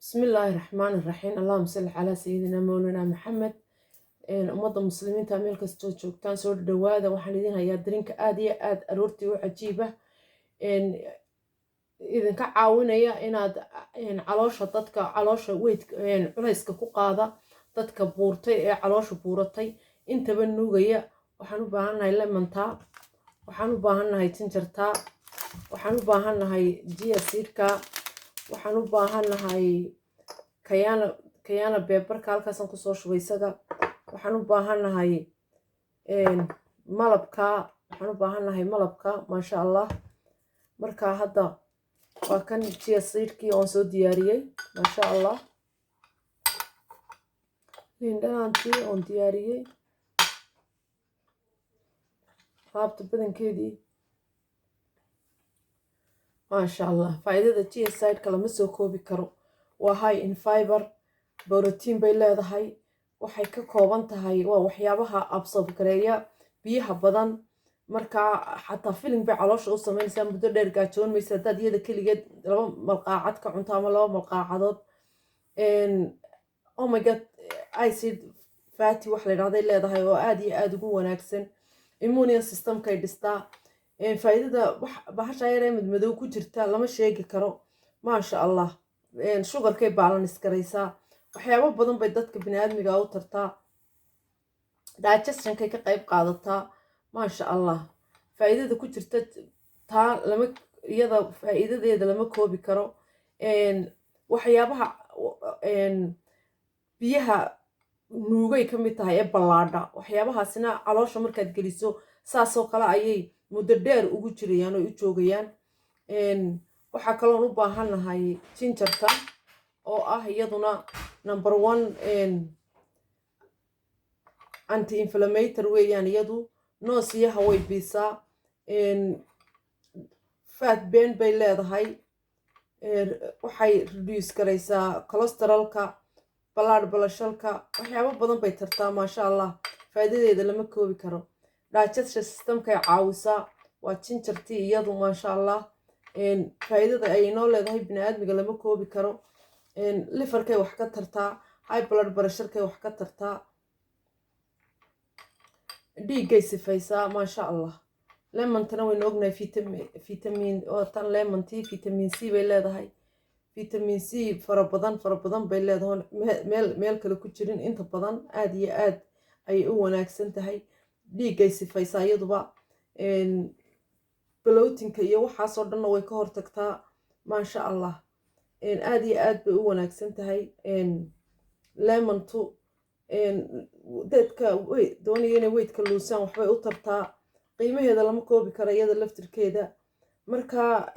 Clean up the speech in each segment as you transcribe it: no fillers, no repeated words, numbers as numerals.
Bismillaahi raxmaani raxiim. Allahuma salli calaa sayidina mowlana Maxamed. Ummadda muslimiinta meel kastoo joogtaan, soo dhawaada. Waxaan idin hayaa drink-a aada iyo aada aroortii u cajiiba, idinka caawinaya inaad caloosha, dadka caloosha weyd culayska ku qaada, dadka buurtay ee caloosha buuratay intaba nuugaya. Waxaan u baahannahay lemon-taa, waxaan u baahannahay ginger-taa, waxaan u baahannahay chia seed-ka, waxaan u baahannahay cayenne pepper-ka, halkaasaan kusoo shubay isaga. Waxaan u baahannahay malabka, waxaan u baahannahay malabka, maasha Allah. Marka hadda waa kan chia seed-kii oon soo diyaariyey, maasha Allah, liin dhanaantii oon diyaariyey, alaabta badankeedii, maasha Allah. Faa'iidada chia seed-ka lama soo koobi karo. Waa high in fiber, borotiin bay leedahay, waxay ka kooban tahay, waa waxyaabaha absorb gareeya biyaha badan. Markaa xataa filling bay caloosha u sameynaysaa, muddo dheer gaajoon maysa haddaad iyada keligeed 2 malqaacad ka cunto ama 2 malqaacadood. Omega acid fatty wax la yidhahday leedahay oo aada iyo aada ugu wanaagsan immune system-kay dhistaa. Faa'iidada bahasha yaree madmadow ku jirta lama sheegi karo, maasha Allah. Sugar-kay balance garaysaa, waxyaabo badan bay dadka biniaadmiga u tartaa, digestion-kay ka qayb qaadataa, maasha Allah. Faa'iidada ku jirta taa lama, iyada faa'iidadeeda lama koobi karo. Waxyaabaha biyaha nuugay ka mid tahay ee ballaadha. Waxyaabahaasina caloosha markaad geliso saasoo kale ayay muddo dheer ugu jirayaan oo u joogayaan. Waxaa kaloon u baahannahay ginger-ta oo ah iyaduna number one anti inflammatory weeyaan. Iyadu nausea-ha way biisaa, fat burn bay leedahay, waxay reduce garaysaa cholesterol-ka, blood pressure-ka, waxyaabo badan bay tartaa, maasha Allah. Faa'iidadeeda lama koobi karo. Digestion system-kay caawisaa, waa ginger-tii iyadu, maasha Allah. Faa'iidada ay inoo leedahay bini-aadmiga lama koobi karo. Liver-kay wax ka tartaa, high blood pressure-kay wax ka tartaa, dhiiggay sifaysaa, maasha Allah. Lemon-tana waynu ognahay, vitamin oo tan lemon-tii vitamin C bay leedahay, vitamin C fara badan, fara badan bay leedahay, meel kale ku jirin inta badan. Aada iyo aad ayay u wanaagsan tahay. Dhiiggay sifaysaa iyaduba, bloating-ka iyo waxaasoo dhanna way ka hortagtaa, maasha Allah. Aada iyo aad bay u wanaagsan tahay lemon-tu. Dadka doonaya inay weight-ka lose-aan waxbay u tartaa. Qiimaheeda lama koobi karo iyada laftirkeeda. Marka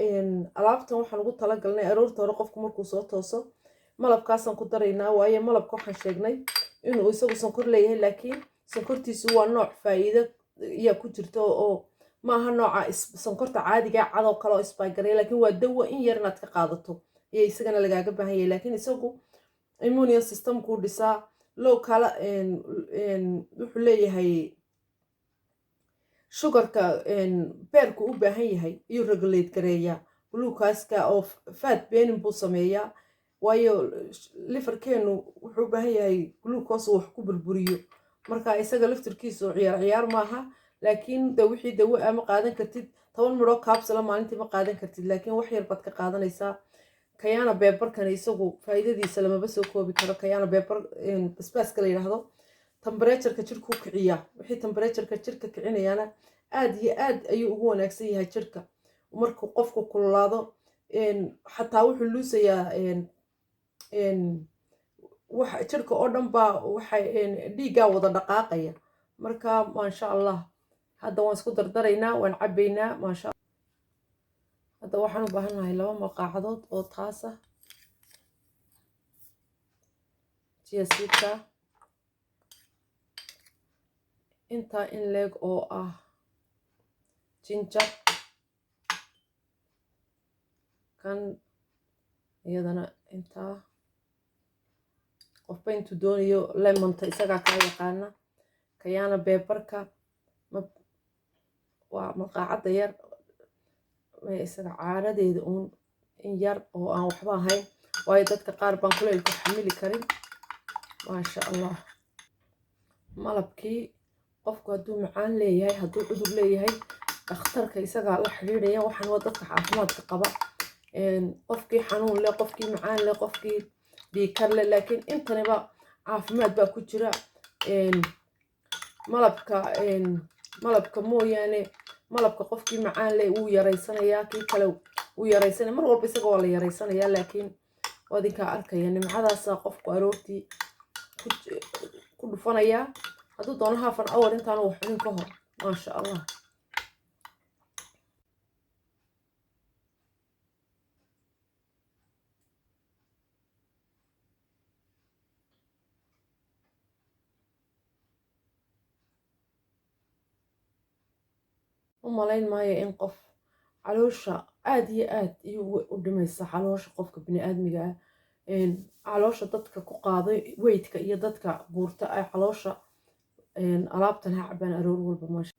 alaabtan waxaan ugu talagalnay aroorta hore qofku markuu soo tooso. Malabkaasaan ku daraynaa, waayo malabka waxaan sheegnay inuu isagu sonkor leeyahay, laakiin sonkortiisu waa nooc faa'iido iyaa ku jirta oo maaha nooca sonkorta caadiga cadoo kale oo isbaagareya, laakiin waa dawo. In yar inaad ka qaadato ayaa isagana lagaaga baahan yahay, laakiin isagu immune system-kuu dhisaa, low kala wuxuu leeyahay, sugar-ka beerku u baahan yahay iyuu regulate gareeyaa, glucose-ka oo fat burning buu sameeyaa, waayo liver-keenu wuxuu u baahan yahay glucose uu wax ku burburiyo. Marka isaga laftirkiisu ciyaar ciyaar maaha, laakiin de wixii dawo ah ma qaadan kartid, 10 midhoo capsule maalintii ma qaadan kartid, laakiin wax yar baad ka qaadanaysaa. Cayenne pepper-kan isagu faa'iidadiisa lamaba soo koobi karo. Cayenne pepper, basbaaska la yidhaahdo, temperature-ka jirkuu kiciyaa. Wixii temperature-ka jirka kicinayaana aad iyo aad ayuu ugu wanaagsan yahay jirka. Markuu qofku kululaado xataa wuxuu lose-ayaa jirka oo dhan baa waxay dhiiggaa wada dhaqaaqaya. Marka maasha Allah, hadda waan isku dardaraynaa, waan cabbaynaa, maasha. Hadda waxaan u baahannahay 2 malqaacadood oo taas ah, chia seed-ka, intaa in leeg oo ah ginger kan, iyadana intaa, qofba intuu doonayo. Lemon-ta isagaa kaa yaqaana. Cayenne pepper-ka waa malqaacadda yar, isaga caaradeeda uun in yar oo aan waxba ahayn. Waayo, dadka qaar baan kuleylku xamili karin. Maasha Allah. Malabkii, qofku hadduu macaan leeyahay, hadduu cudur leeyahay, dhakhtarka isagaa la xidhiidhaya. Waxaan waa dadka caafimaadka qaba, qofkii xanuun leh, qofkii macaan leh, qofkii dhiigkar leh, laakiin intaniba caafimaad baa ku jira. Malabka mooyaane, malabka qofkii macaan leh wuu yaraysanayaa, kii kale wuu yaraysanaya. Mar walba isaga waa la yaraysanayaa, laakiin adinkaa arkaya nimcadaasa qofku aroortii ku dhufanayaa, hadduu doono half an hour intaanu wax cunin ka hor. Maasha Allah. U malayn maayo in qof caloosha aada iyo aad iyo u dhimaysa caloosha qofka bini aadmiga ah, caloosha dadka ku qaaday weight-ka iyo dadka buurta ay caloosha, alaabtan ha cabaan aroor walba. Maasha.